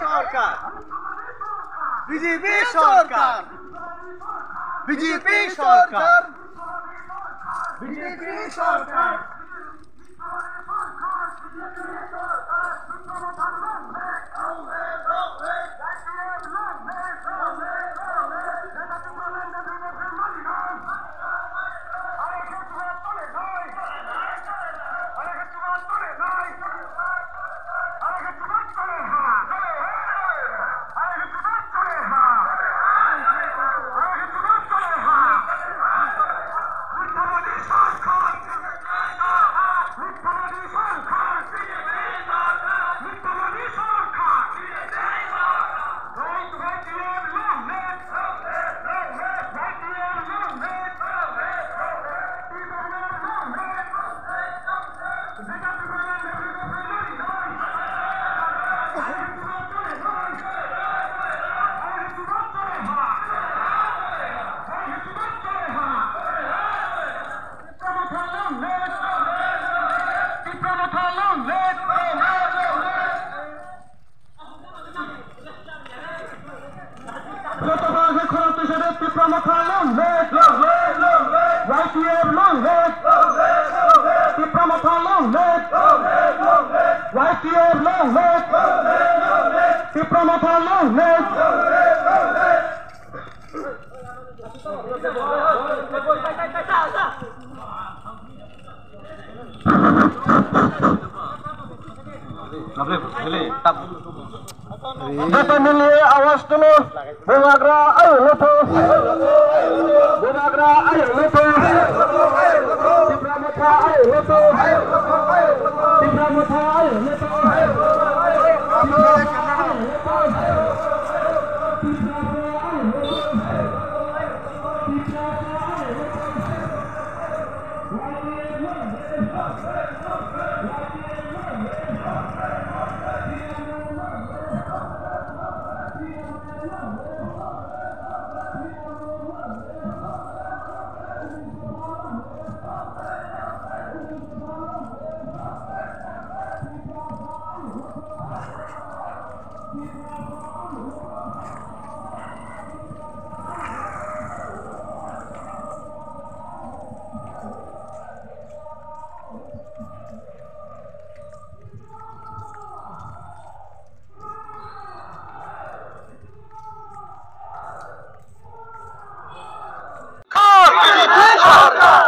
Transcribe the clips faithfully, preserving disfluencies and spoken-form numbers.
Sarkar, বিজেপি Sarkar, বিজেপি Sarkar, বিজেপি Sarkar. Tipra Motha long live! Y T F long live! Tipra Motha long live! Y T F long live! Tipra Motha long live! Joto milie awaz tulo, bubagra ayo lotho. Bubagra ayo lotho. Tipra Motha ayo lotho. Tipra Motha ayo lotho.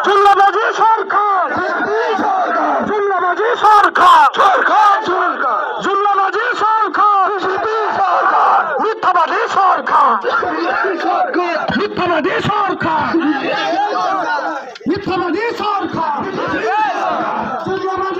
Jumlabaji sarkar! Jumlabaji sarkar! Jumlabaji sarkar! Mithabadi sarkar! Mithabadi sarkar! Mithabadi sarkar! Jumlabaji